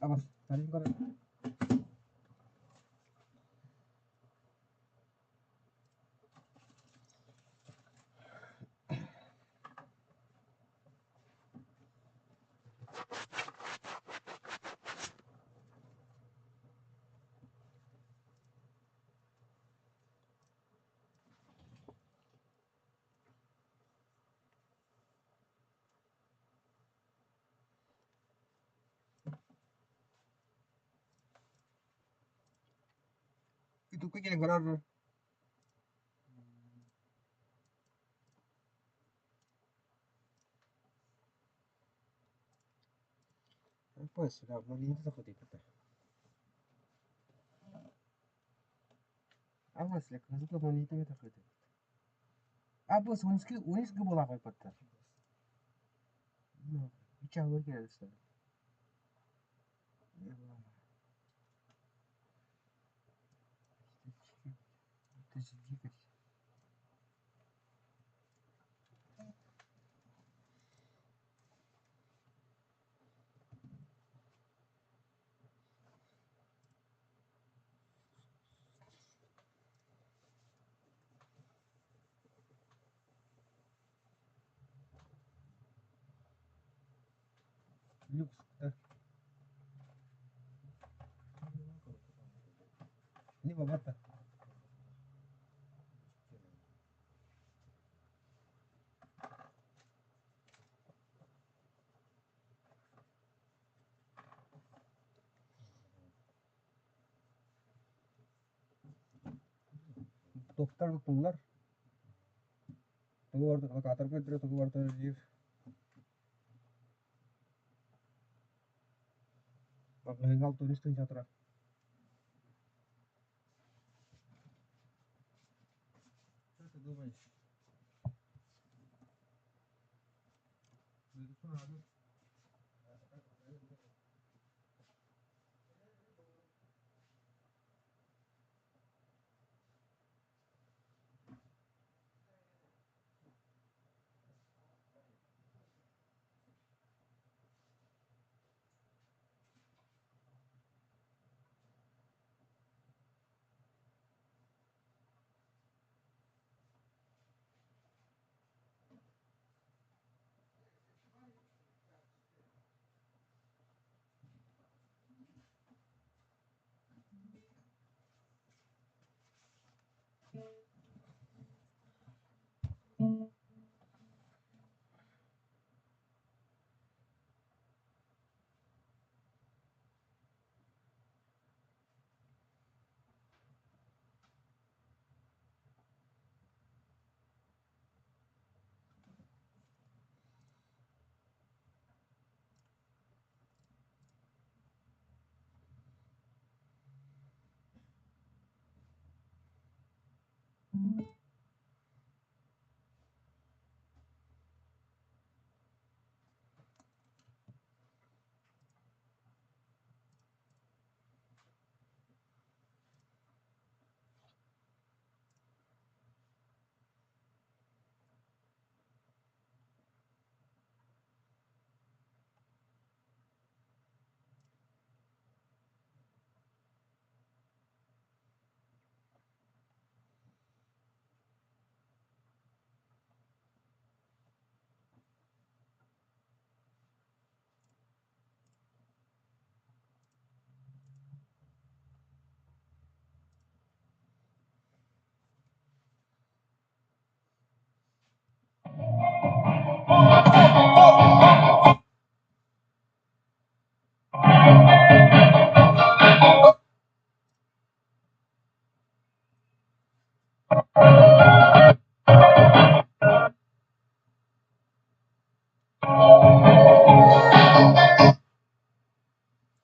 Awas, cari korek. ¿Y tú qué quieres ganar? Pues, la bonita fotito. Awas, la cosa bonita que te Абыс 12 12 була койбуттар. Үч кэлсэн. Это же дикость. Люкс, да? Не бабата. Топтар туллар. Тугу барда катар көтөрө тугу барда диир. Багыгал туристын жатыра. Что ты думаешь?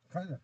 Хайда.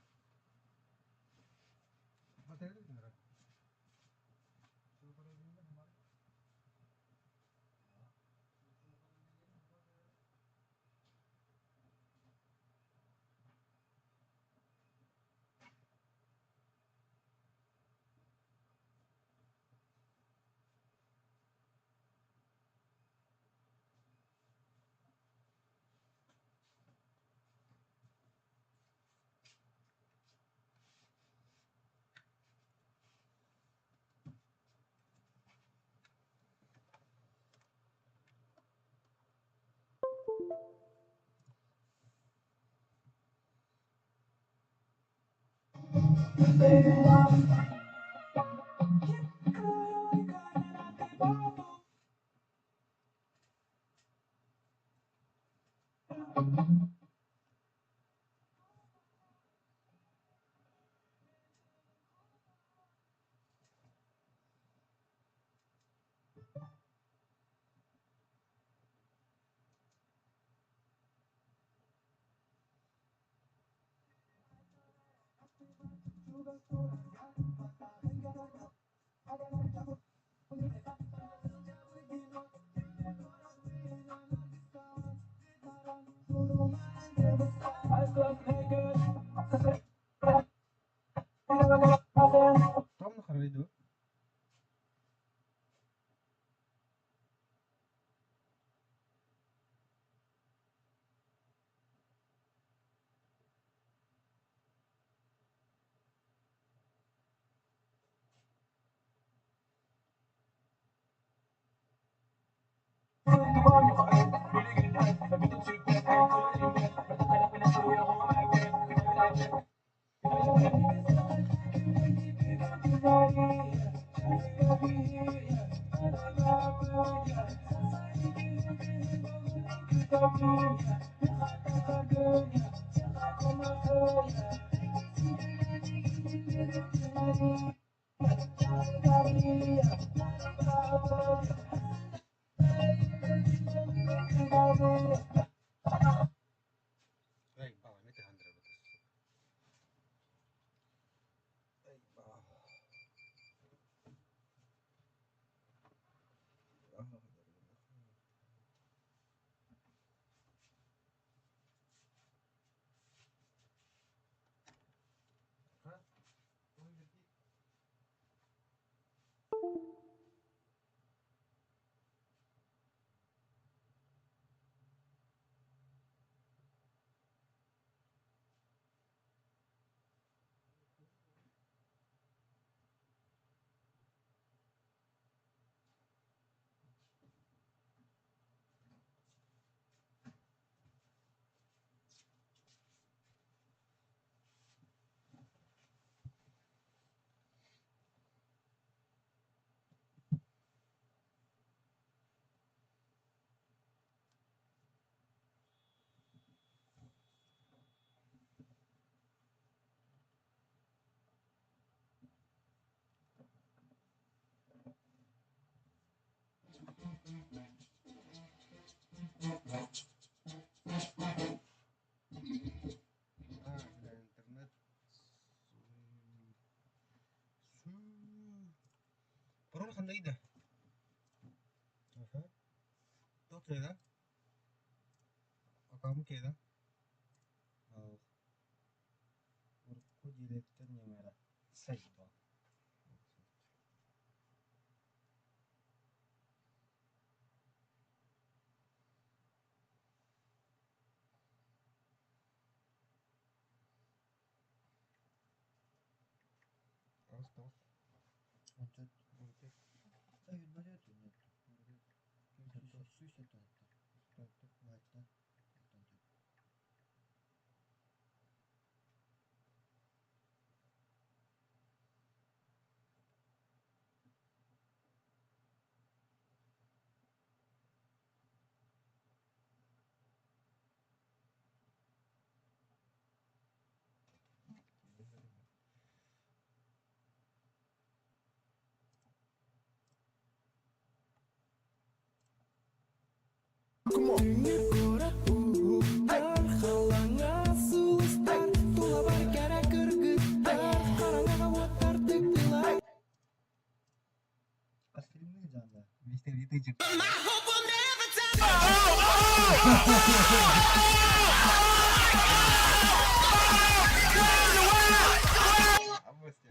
Тоҕо харай дуо? А, бля, интернет. Пароль ханна да? Аха. Туох киэдэ? Акаамы киэдэ? Урукку директор ньэмэрэ Сайба. Тоҕус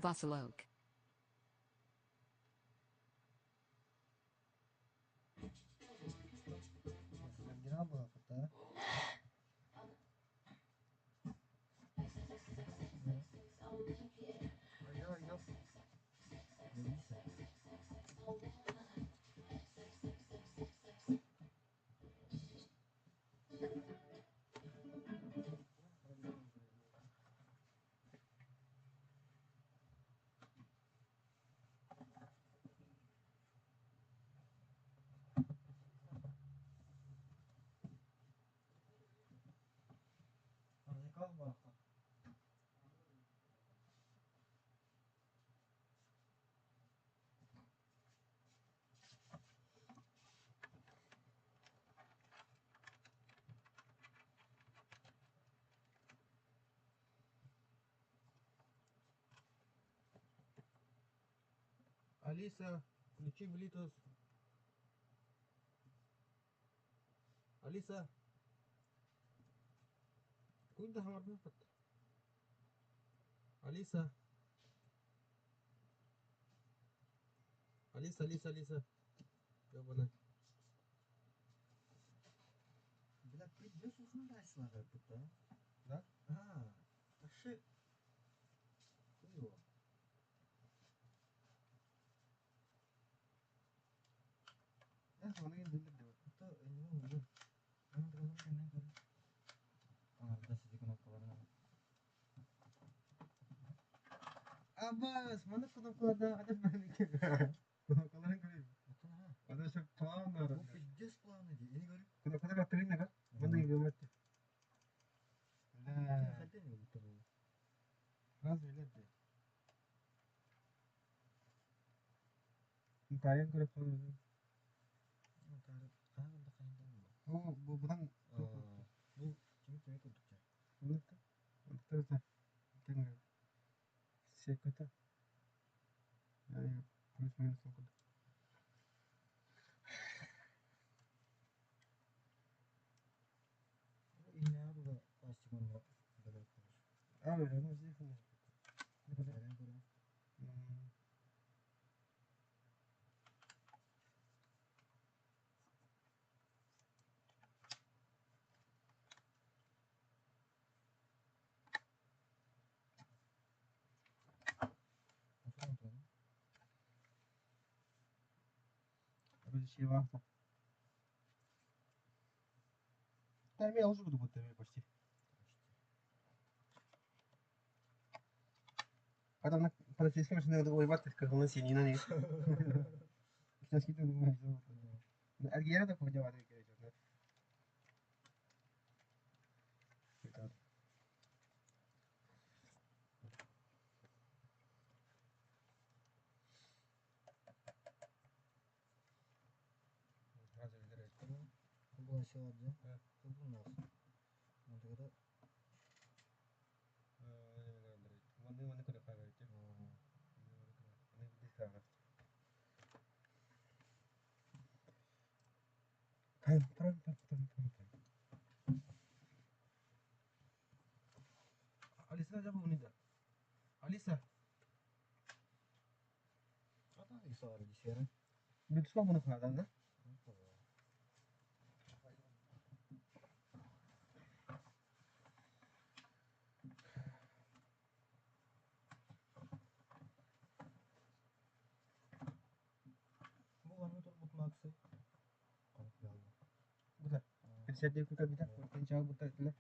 Vasilok. Алиса, включи Bluetooth. Алиса, куда хаҥарбыппыт? Алиса, Алиса, Алиса, Алиса. Ёбаный. Бля, пиздец узнавайся будто. Да? А, вообще хуёво. Эх, оны билдер деп. Это не могу. Аббас, маны кнопкалардан адас Кнопкаларын көрeyim. Ада çok плавно. Bu пиздец плавно дии. Ini көрү. Кнопкалар баттырын нагар. Маны гөмөт. Да. Хотя не будто бы. Разве лет? Тайын көрөп калып. Ну, тары хаан да хайдан бу. Бу бу будан Бу кими кими курдукча. Секота. Плюс минус около. İnne bu da plastik onu böyle konuş. А, öyle mi? Neden көрө? Nasıl oldu? Bir şey varsa. Termiye alışık bu termiye почти. Потом на полицейском машине ойбат как он синий на них. Сейчас киты думаешь. Эргиера да кодя вады керек. Bu aşağı diye. Bu nasıl? Mantıklı. Алиса acaba bunu Алиса, Ата исаар дисерин. bir bunu kadar da. Бу аны турбут максы. Канып ялды. Bu da. Bir şey değil bir de. Bu bu da.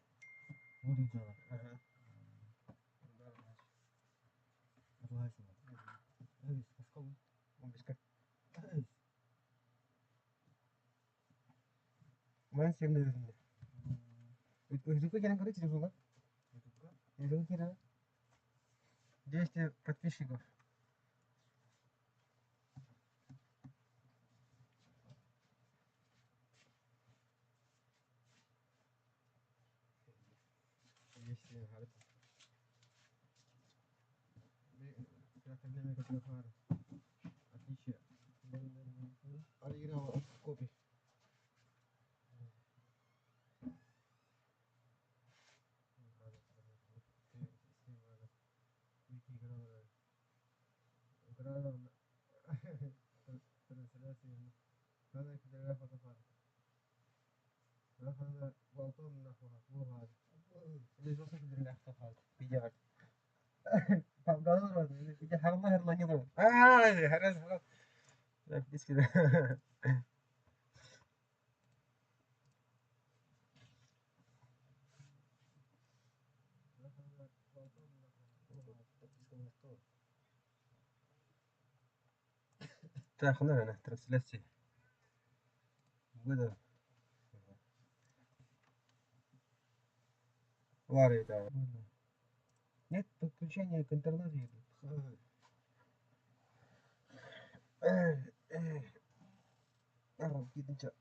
Bu diyeceğim. Aha. Атылайсың. Эйс, каскал. 15 Эйс. Ben sevdim. Ютубка келен көрө телефонга. Ютубка. Ютубка келен. 200 подписчиков. Отличие. Оригинал от копий. تاخذنا انا ترانسلاسي وذا Уларыйда. Нет подключения к интернету идут.